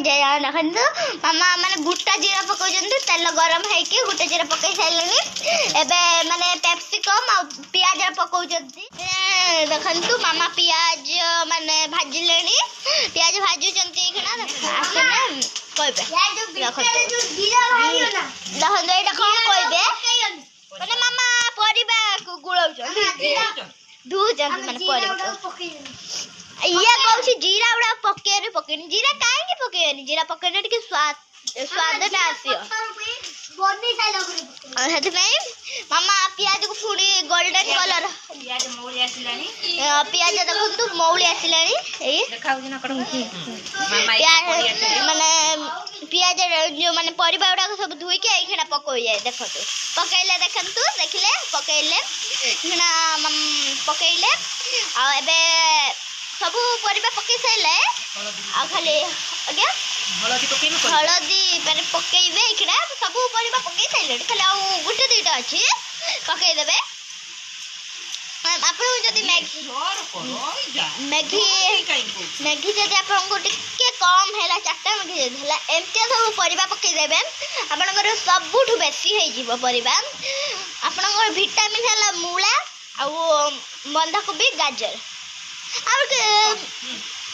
ଜୟ। ଦେଖନ୍ତୁ, ମାମା ମାନେ ଗୋଟା ଜିରା ପକାଉଛନ୍ତି। ତେଲ ଗରମ ହେଇକି ଗୋଟା ଜିରା ପକେଇ ସାରିଲେଣି। ଏବେ ମାନେ କ୍ୟାପ୍ସିକମ୍ ଆଉ ପିଆଜ ପକାଉଛନ୍ତି। ଦେଖନ୍ତୁ, ମାମା ପିଆଜ ମାନେ ଭାଜିଲେଣି, ପିଆଜ ଭାଜୁଛନ୍ତି ଏଇଖିଣା। ଆସିଲେ କହିବେ। ଦେଖନ୍ତୁ, ଦେଖନ୍ତୁ, ଏଇଟା କ'ଣ କହିବେ? ମାନେ ମାମା ପରିବାକୁ ଗୋଳଉଛନ୍ତି, ଧୋଉଛନ୍ତି ମାନେ ପରିବା। ଇଏ କହୁଛି ଜିରା ଗୁଡା ପକେଇନି, ପକେଇନି। ଜିରା କାହିଁକି ପକେଇବେନି? ଜିରା ପକେଇଲେ ଟିକେ ସ୍ୱାଦଟା ଆସିବ। ସେଥିପାଇଁ ମାମା ପିଆଜକୁ ପୁଣି ଗୋଲ୍ଡେନ କଲର। ପିଆଜ ମଉଳି ଆସିଲାଣି। ପିଆଜ ଦେଖନ୍ତୁ, ମଉଳି ଆସିଲାଣି ଏଇ। ଦେଖାଉଛି ନା କଣ ମାମା? ପିଆଜ ମାନେ ପିଆଜ ଯୋଉ ମାନେ ପରିବା ଗୁଡାକ ସବୁ ଧୋଇକି ଏଇଖିଣା ପକୋଇ। ଦେଖନ୍ତୁ, ପକେଇଲେ, ଦେଖନ୍ତୁ, ଦେଖିଲେ, ପକେଇଲେ ଏଇଖିଣା ପକେଇଲେ। ଆଉ ଏବେ ସବୁ ପରିବା ପକେଇ ସାରିଲେ ଆଉ ଖାଲି ଆଜ୍ଞା ହଳଦୀ ପକେଇବେ। ହଳଦୀ ମାନେ ପକେଇବେ। ଏଇଖିଣା ସବୁ ପରିବା ପକେଇ ସାରିଲେଣି, ଖାଲି ଆଉ ଗୋଟେ ଦୁଇଟା ଅଛି, ପକେଇଦେବେ। ଆପଣଙ୍କୁ ଯଦି ମ୍ୟାଗି ମ୍ୟାଗି ମ୍ୟାଗି ଯଦି ଆପଣଙ୍କୁ ଟିକେ କମ୍ ହେଲା, ଚାରିଟା ମ୍ୟାଗି ଯଦି ହେଲା, ଏମିତିଆ ସବୁ ପରିବା ପକେଇଦେବେ, ଆପଣଙ୍କର ସବୁଠୁ ବେଶୀ ହେଇଯିବ ପରିବା। ଆପଣଙ୍କର ଭିଟାମିନ୍ ହେଲା ମୂଳା ଆଉ ବନ୍ଧାକୋବି, ଗାଜର ଆଉ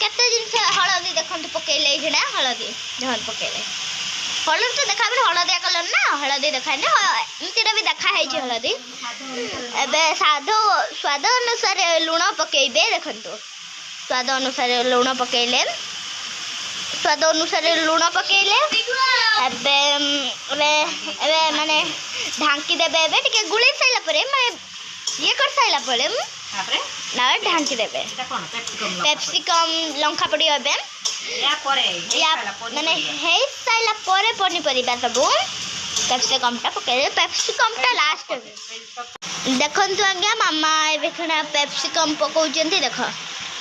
କେତେ ଜିନିଷ। ହଳଦୀ ଦେଖନ୍ତୁ ପକେଇଲେ ଏଇଖିଣା। ହଳଦୀ ଦେଖନ୍ତୁ ପକେଇଲେ। ହଳଦୀ ତ ଦେଖାହେବନି, ହଳଦିଆ କଲର୍ ନା, ହଳଦୀ ଦେଖାଏନି। ଏମିତିରେ ବି ଦେଖା ହେଇଛି ହଳଦୀ। ଏବେ ସ୍ୱାଦ ଅନୁସାରେ ଲୁଣ ପକେଇବେ। ଦେଖନ୍ତୁ, ସ୍ୱାଦ ଅନୁସାରେ ଲୁଣ ପକେଇଲେ, ସ୍ୱାଦ ଅନୁସାରେ ଲୁଣ ପକେଇଲେ। ଏବେ ଏବେ ଏବେ ମାନେ ଢାଙ୍କି ଦେବେ। ଏବେ ଟିକେ ଗୋଳେଇ ସାରିଲା ପରେ, ମାନେ ଇଏ କରିସାରିଲା ପରେ ତାପରେ ନା ଢାଙ୍କି ଦେବେ। ଏଟା କ'ଣ? କ୍ୟାପ୍ସିକମ୍। କ୍ୟାପ୍ସିକମ୍ ଲଙ୍କା ପଡ଼ିବ ଏବେ। ୟା ପରେ ୟା ମାନେ ହେଇସାରିଲା ପରେ ପନିପରିବା ସବୁ କ୍ୟାପ୍ସିକମ୍ଟା ପକେଇଦେବେ। କ୍ୟାପ୍ସିକମ୍ଟା ଲାଷ୍ଟ। ଦେଖନ୍ତୁ ଆଜ୍ଞା, ମାମା ଏବେ ଖେଣା କ୍ୟାପ୍ସିକମ୍ ପକଉଛନ୍ତି।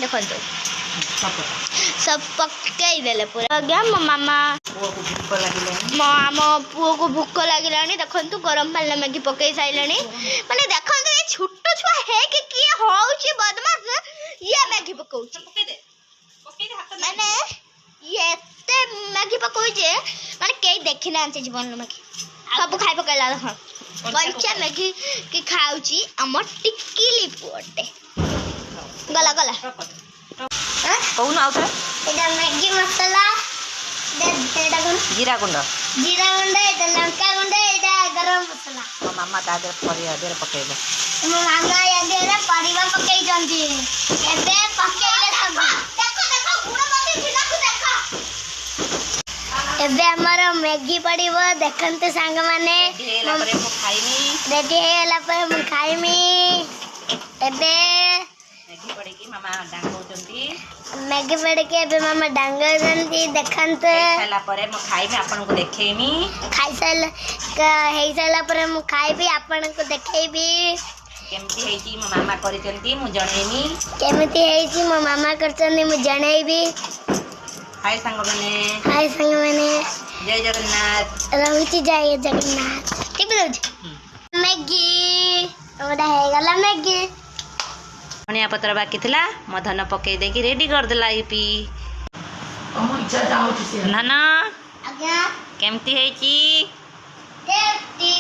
ଦେଖନ୍ତୁ, ସବୁ ପକେଇଦେଲେ ପୁରା ଆଜ୍ଞା ମୋ ମାମା। ପୁଅକୁ ଭୋକ ଲାଗିଲାଣି। ମୋ ଆମ ପୁଅକୁ ଭୋକ ଲାଗିଲାଣି। ଦେଖନ୍ତୁ, ଗରମ ପାଣିରେ ମ୍ୟାଗି ପକେଇ ସାରିଲେଣି। ମାନେ ଦେଖନ୍ତୁ, ଏ ଛୋଟ ଛୁଆ ହେଇକି କିଏ ହଉଛି ବଦମାସ। ଇଏ ମ୍ୟାଗି ପକଉଛି। ପକେଇଦେ, ପକେଇଦେ ହାତ। ମାନେ ଇଏ ଏତେ ମ୍ୟାଗି ପକଉଛି, ମାନେ କେହି ଦେଖି ନାହାନ୍ତି ଜୀବନରେ ମ୍ୟାଗି। ସବୁ ଖାଇ ପକେଇଲା। ଦେଖ, କଞ୍ଚା ମ୍ୟାଗି କି ଖାଉଛି ଆମ ଟିକିଲି ପୁଅଟେ। ଗଲା ଗଲା। କହୁନୁ ଆଉ ଥରେ। ଏଇଟା ମ୍ୟାଗି ମସଲା, ଏଇଟା କ'ଣ? ଜିରା ଗୁଣ୍ଡ। ଜିରା ଗୁଣ୍ଡ, ଏଇଟା ଲଙ୍କା ଗୁଣ୍ଡ, ଏଇଟା ଗରମ ମସଲା। ମୋ ମାମା ତା ଦେହରେ ପରିବା ଦେହରେ ପକେଇବେ। ମୋ ମାମା ୟା ଦେହରେ ପରିବା ପକେଇଛନ୍ତି। ଏବେ ପକେଇଲେ ସବୁ। ଦେଖ ଦେଖ, ଗୁଣବତୀ ପିଲାକୁ ଦେଖ। ଏବେ ଆମର ମ୍ୟାଗି ପଡ଼ିବ, ଦେଖନ୍ତୁ ସାଙ୍ଗମାନେ। ରେଡି ହେଇଗଲା ପରେ ମୁଁ ଖାଇମି। ରେଡି ହେଇଗଲା ପରେ ମୁଁ ଖାଇମି ଏବେ। ମ୍ୟାଗି ପଡ଼ିକି ମାମା ଡାଙ୍ଗଉଛନ୍ତି। ମ୍ୟାଗି ପଡ଼ିକି ଏବେ ମାମା ଡାଙ୍ଗଉଛନ୍ତି, ଦେଖନ୍ତୁ। ହେଇସାରିଲା ପରେ ମୁଁ ଖାଇମି, ଆପଣଙ୍କୁ ଦେଖେଇମି। ଖାଇସାରିଲା, ହେଇସାରିଲା ପରେ ମୁଁ ଖାଇବି, ଆପଣଙ୍କୁ ଦେଖେଇବି। କେମିତି ହେଇଛି ମୋ ମାମା କରିଛନ୍ତି, ମୁଁ ଜଣେଇମି। କେମିତି ହେଇଛି ମୋ ମାମା କରିଛନ୍ତି, ମୁଁ ଜଣେଇବି। ହାଇ ସାଙ୍ଗମାନେ। ହାଇ ସାଙ୍ଗମାନେ। ଜୟ ଜଗନ୍ନାଥ। ରହୁଛି, ଜୟ ଜଗନ୍ନାଥ। ଟିପି ଦଉଛି। ମ୍ୟାଗି ଗୋଟେ ହେଇଗଲା ମ୍ୟାଗି। ଧନିଆ ପତ୍ର ବାକି ଥିଲା, ମୋ ଧନ ପକେଇ ଦେଇକି ରେଡି କରିଦେଲା ୟୁପି। ଧନ। ଆଜ୍ଞା। କେମିତି ହେଇଛି? ଟେଷ୍ଟି।